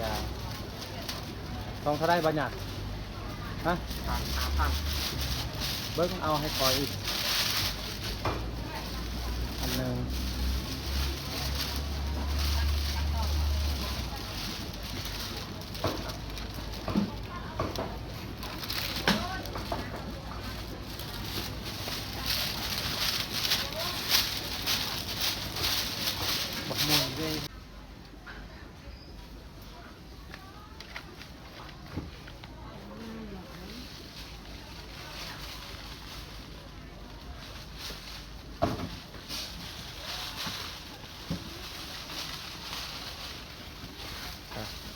ຢາ ຕ້ອງເທົ່າໃດບາດນີ້? ຮະ? ສາມພັນ. ເບິ່ງເອົາໃຫ້ຂ້ອຍອີກອັນໜຶ່ງ. ບັກມ່ວງເດ້.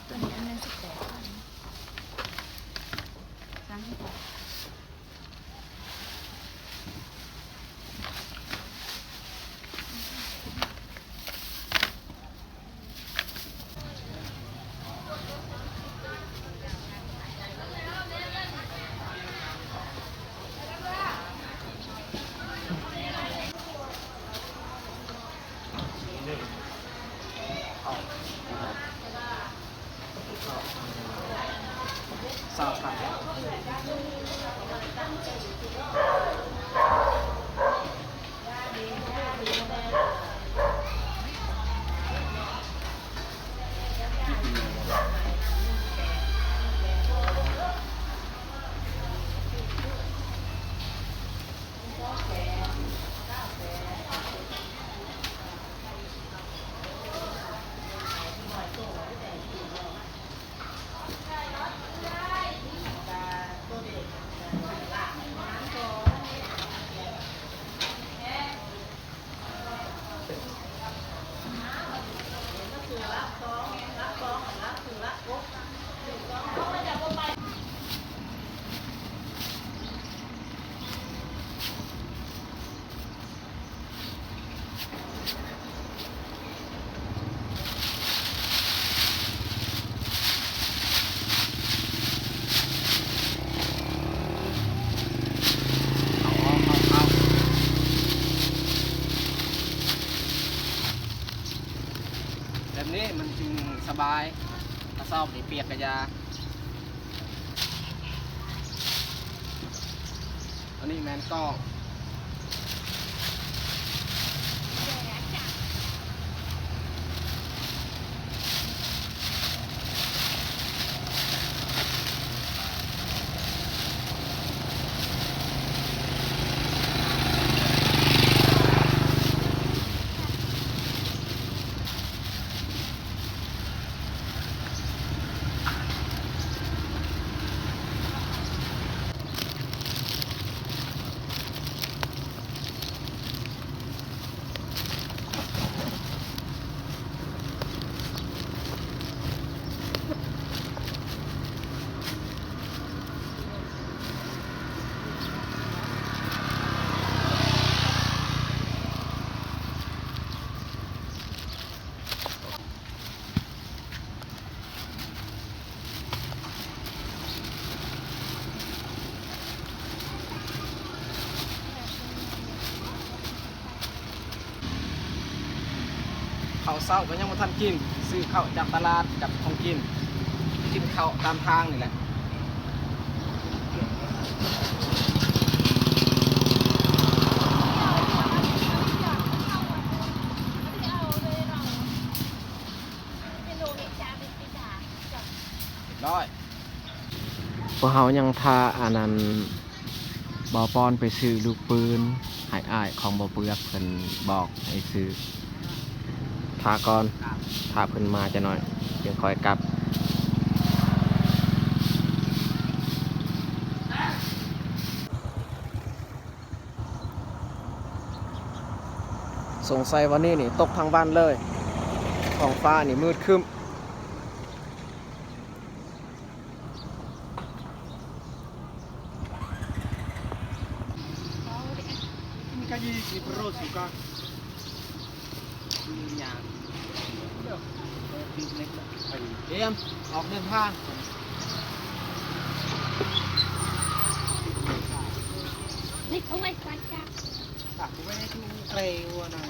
ອັນນີ້ອັນໜຶ່ງສິບແປດ ສາມສິບຫົກ. ເອົາອອກ ເອົາເຂົ້າ ແບບນີ້ມັນຈຶ່ງສະບາຍ. ກະສອບນີ້ປຽກກະຢ່າ. ອັນນີ້ແມ່ນກອງ. ເຂົ້າເຊົ້າກະຍັງບໍ່ທັນກິນ, ຊື້ເຂົ້າຈາກຕະຫຼາດກັບຂອງກິນ, ກິນເຂົ້າຕາມທາງນີ້ແຫຼະ. ຮ້ອຍ ພວກເຮົາຍັງຖ້າອັນນັ້ນ ບໍ່ປອນໄປຊື້ລູກປືນໃຫ້ອ້າຍຂອງບໍ່ເປືອກ ເພິ່ນບອກໃຫ້ຊື້. ຖ້າກ່ອນ ຖ້າເພິ່ນມາຈັກໜ້ອຍຈຶ່ງຄ່ອຍກັບ. ສົງໄສວັນນີ້ນີ້ຕົກທັງວັນເລີຍ, ທ້ອງຟ້ານີ້ມືດຄຶ້ມ. ຕຽມອອກເດີນທາງ. ເອົາໄວ້ກ່ອນຈ້າ. ຕາກໄວ້ໃນຕູ້ເກຣວ່ານະ.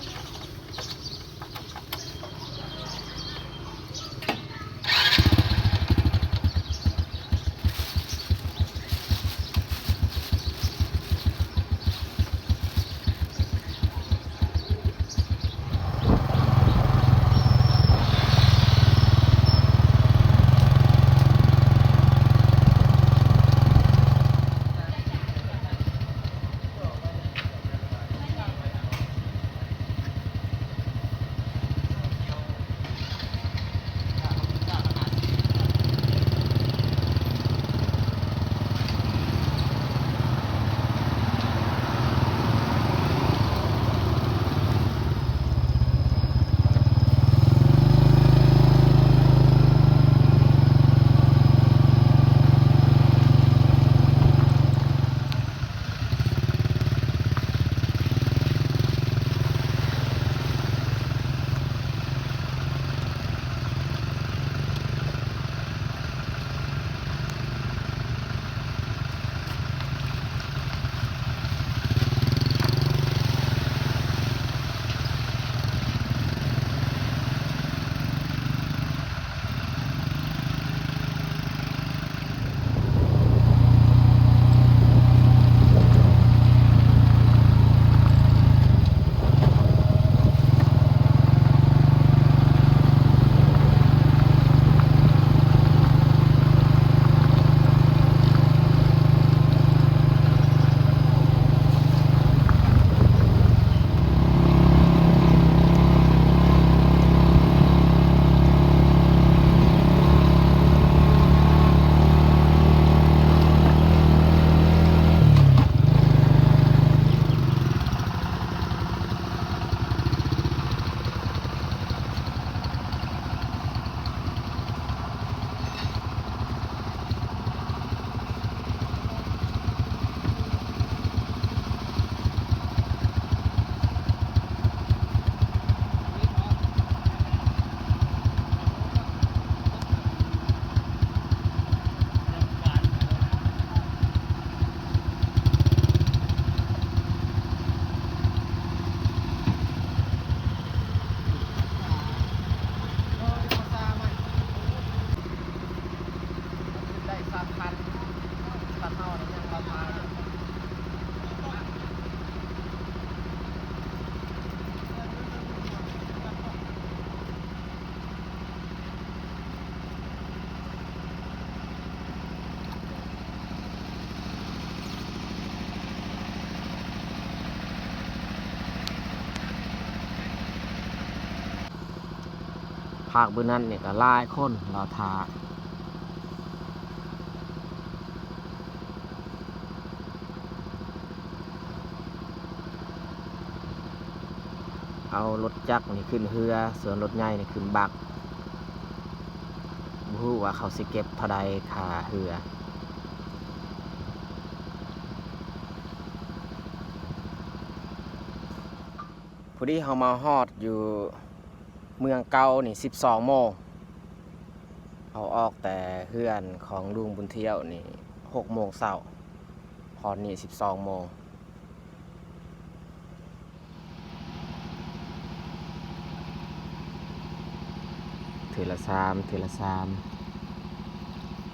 ພາກມື້ນັ້ນນີ້ກໍຫຼາຍຄົນລໍຖ້າ ເອົາລົດຈັກນີ້ຂຶ້ນເຮືອ ສ່ວນລົດໃຫຍ່ນີ້ຂຶ້ນບັກ. ບໍ່ຮູ້ວ່າເຂົາຊິເກັບເທົ່າໃດຄ່າເຮືອ. ພໍດີເຮົາມາຮອດຢູ່ເມືອງເກົ່ານີ້ສິບສອງໂມງ. ເຮົາອອກແຕ່ເຮືອນຂອງລຸງບຸນທຽວນີ້ຫົກໂມງເຊົ້າ, ຮອດນີ້ສິບສອງໂມງ. ເທື່ອລະສາມ ເທື່ອລະສາມ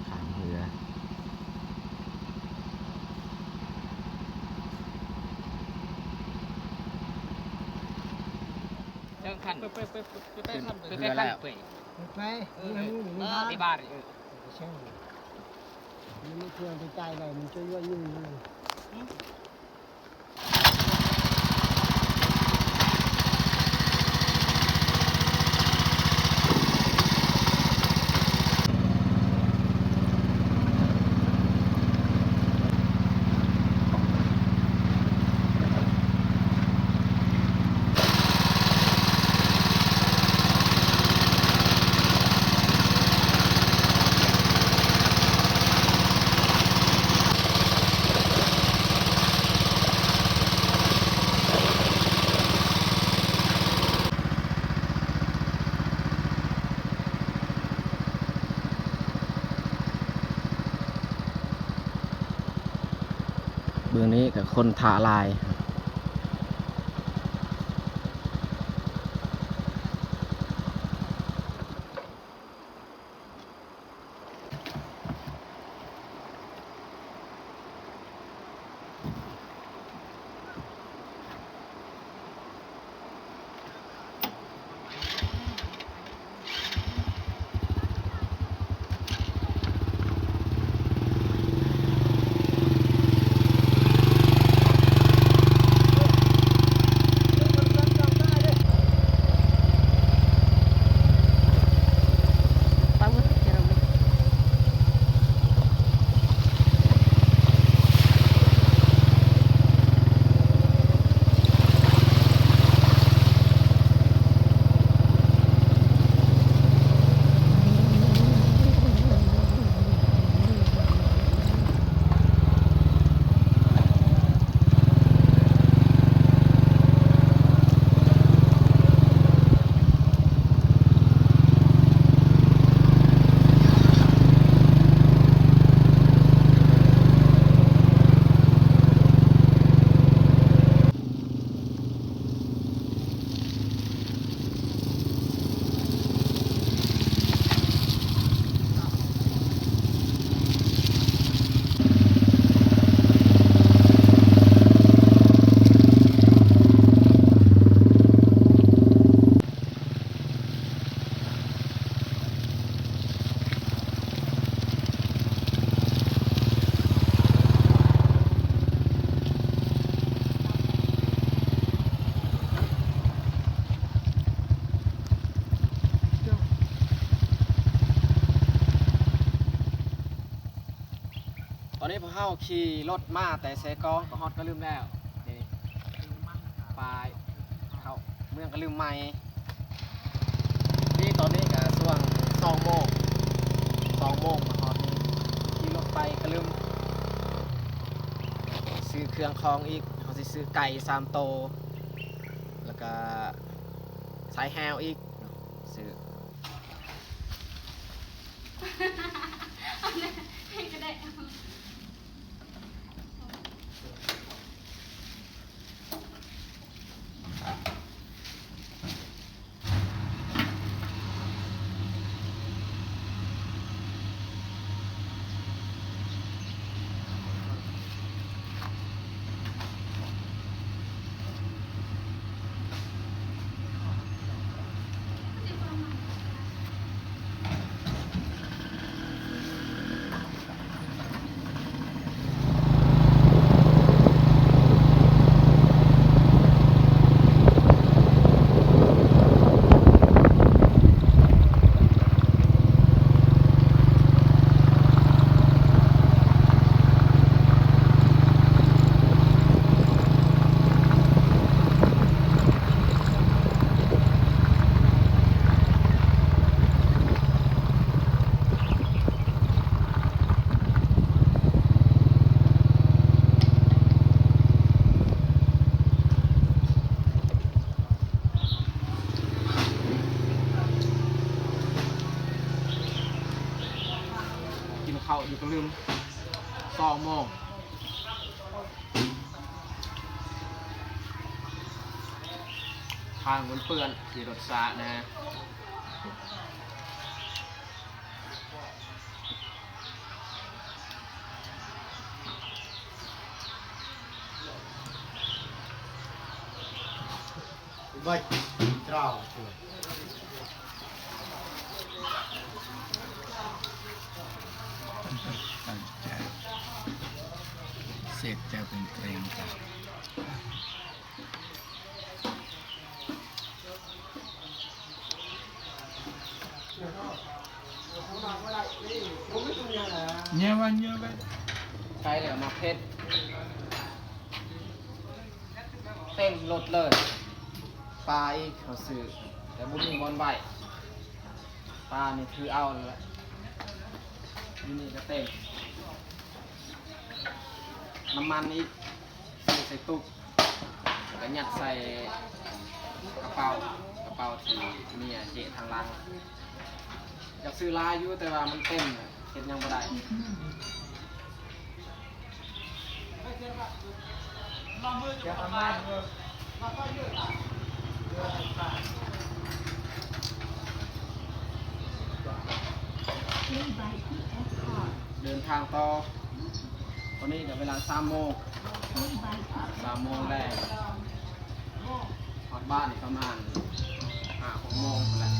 ຂ້າມເຮືອ. ເທິງຄັນ ໄປ ໄປ ໄປ ໄປ ໄປ ໄປ ໄປ ໄປ ໄປ ເອີ ເອີ ທີ່ບ້ານ ເອີ ມັນເຄື່ອງໄປຈ່າຍໄດ້ ມັນຈະຍ້ອນຢູ່. ເບື້ອງນີ້ກໍຄົນຖ້າຫຼາຍ. ຕອນນີ້ພວກເຮົາຂີ່ລົດມາແຕ່ເຊກອງ ກໍຮອດກະລຶມແລ້ວ. ນີ້ ປາຍເຂົ້າເມືອງກະລຶມໃໝ່. ນີ້ຕອນນີ້ກະຊ່ວງສອງໂມງ ສອງໂມງມາຮອດນີ້ ຂີ່ລົດໄປກະລຶມ ຊື້ເຄື່ອງຂອງອີກ. ເຮົາຊິຊື້ໄກ່ສາມໂຕ ແລ້ວກະສາຍແຫ້ວອີກ ຊື້. ຢູ່ກະລຶມ ສອງໂມງ ທາງມັນເປື້ອນ ຂີ່ລົດຊ້າແນ່. ເຍາະວ່າ ເຍາະໄວ້ ໃສ່ແລ້ວໝາກເຜັດເຕັມລົດເລີຍ. ປາອີກ ເຮົາຊື້ ແຕ່ບໍ່ມີບ່ອນໄວ້. ປານີ້ຖືເອົາແຫຼະ ຢູ່ນີ້ກະເຕັມ. ນ້ຳມັນອີກ ໃສ່ ໃສ່ຕຸກ ແລ້ວກະຍັດໃສ່ກະເປົາ ກະເປົາທີ່ເມຍເຈະທາງຫຼັງ. ຢາກຊື້ຫຼາຍຢູ່ ແຕ່ວ່າມັນເຕັມ ເຮັດຫຍັງບໍ່ໄດ້. ເດີນທາງຕໍ່ ຕອນນີ້ກະເວລາສາມໂມງ ສາມໂມງແລງ ຮອດບ້ານນີ້ປະມານຫ້າຫົກໂມງພຸ້ນແຫຼະ.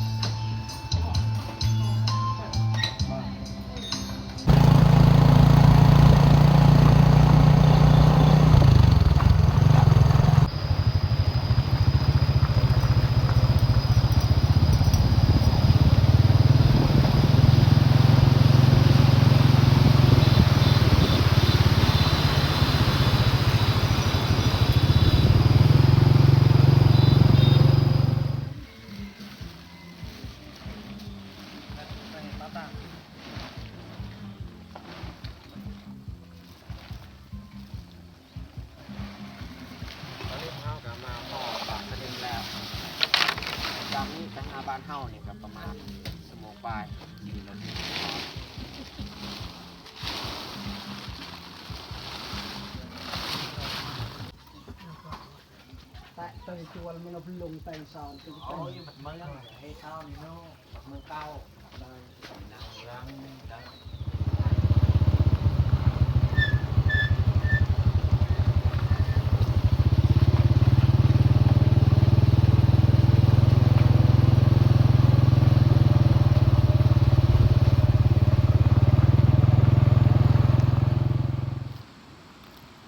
ຕອນນີ້ພວກເຮົາກະມາຮອດບ້ານສະເດັງແລ້ວ. ຈາກນີ້ໄປຫາບ້ານເຮົານີ້ກະປະມານຊົ່ວໂມງປາຍ ຂີ່ລົດ. ແຕະເຕີງຈວນມັນເອົາລົງແຕ່ງສອນ. ໂອ້ຍ ມັນເມືອງເຮັດເອົານີ້ເນາະ ເມືອງເກົ່າ.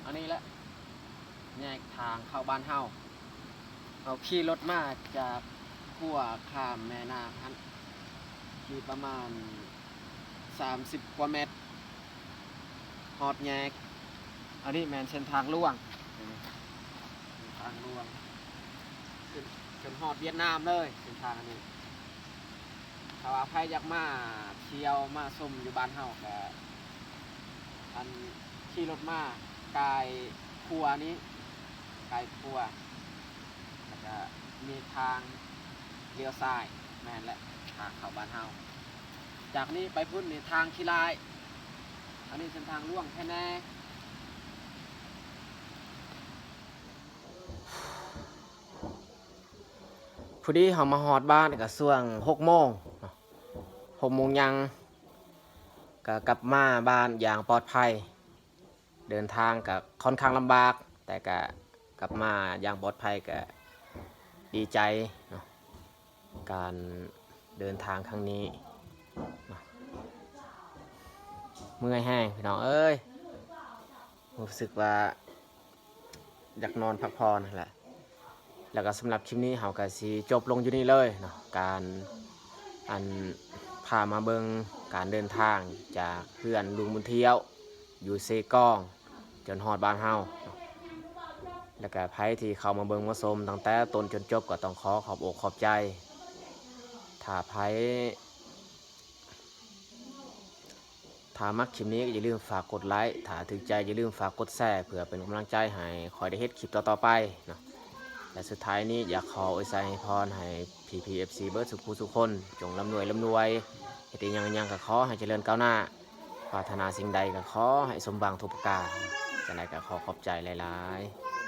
ອັນນີ້ແຫຼະ ແຍກທາງເຂົ້າບ້ານເຮົາ. ເຮົາຂີ່ລົດມາຈາກຂົວຂ້າມແມ່ນ້ຳຫັ້ນ ຂີ່ປະມານສາມສິບກວ່າແມັດ ຮອດແຍກ. ອັນນີ້ແມ່ນເສັ້ນທາງຫຼວງ ເສັ້ນທາງຫຼວງ ຂຶ້ນ ຈົນຮອດຫວຽດນາມເລີຍ ເສັ້ນທາງອັນນີ້. ຖ້າວ່າໃຜຢາກມາທ່ຽວມາຊົມຢູ່ບ້ານເຮົາກະ ອັນ ຂີ່ລົດມາກາຍຂົວນີ້ ກາຍຂົວ ແລ້ວກະມີທາງລ້ຽວຊ້າຍ. ແມ່ນແຫຼະ ທາງເຂົ້າບ້ານເຮົາ. ຈາກນີ້ໄປພຸ້ນນີ້ທາງຂີ້ລ້າຍ. ອັນນີ້ເສັ້ນທາງຫຼວງແທ້ແນ່. ພໍດີເຮົາມາຮອດບ້ານກະຊ່ວງຫົກໂມງເນາະ ຫົກໂມງຍັງ ກະກັບມາບ້ານຢ່າງປອດໄພ. ເດີນທາງກະຄ່ອນຂ້າງລຳບາກ ແຕ່ກະກັບມາຢ່າງປອດໄພ ກະດີໃຈເນາະ ການເດີນທາງຄັ້ງນີ້ເນາະ. ເມື່ອຍແຮງພີ່ນ້ອງເອີຍ ຮູ້ສຶກວ່າ ຢາກນອນພັກຜ່ອນຫັ້ນແຫຼະ. ແລ້ວກໍສຳລັບຄລິບນີ້ເຮົາກໍຊິຈົບລົງຢູ່ນີ້ເລີຍເນາະ ການ ອັນ ພາມາເບິ່ງການເດີນທາງຈາກເຮືອນລຸງບຸນທຽວຢູ່ເຊກອງ ຈົນຮອດບ້ານເຮົາເນາະ. ແລ້ວກໍໃຜທີ່ເຂົ້າມາເບິ່ງມາຊົມຕັ້ງແຕ່ຕົ້ນຈົນຈົບ ກໍຕ້ອງຂໍຂອບອົກຂອບໃຈ. ຖ້າໃຜ ຖ້າມັກຄລິບນີ້ກໍຢ່າລືມຝາກກົດໄລ, ຖ້າຖືກໃຈຢ່າລືມຝາກກົດແຊ ເພື່ອເປັນກຳລັງໃຈໃຫ້ຂ້ອຍໄດ້ເຮັດຄລິບຕໍ່ໆໄປເນາະ. ແລະ ສຸດທ້າຍນີ້ຢາກຂໍອວຍໄຊໃຫ້ພອນໃຫ້ພີ່ໆ ເອັຟຊີ ເບິດສູ່ຜູ້ສູ່ຄົນ ຈົ່ງລ່ຳລວຍລ່ຳລວຍ, ເຮັດອີ່ຫຍັງອີ່ຫຍັງກໍຂໍໃຫ້ຈະເລີນກ້າວໜ້າ. ປາດຖະໜາສິ່ງໃດກໍຂໍໃຫ້ສົມຫວັງທຸກປະການ. ຈັ່ງໃດກໍຂໍຂອບໃຈຫຼາຍໆ.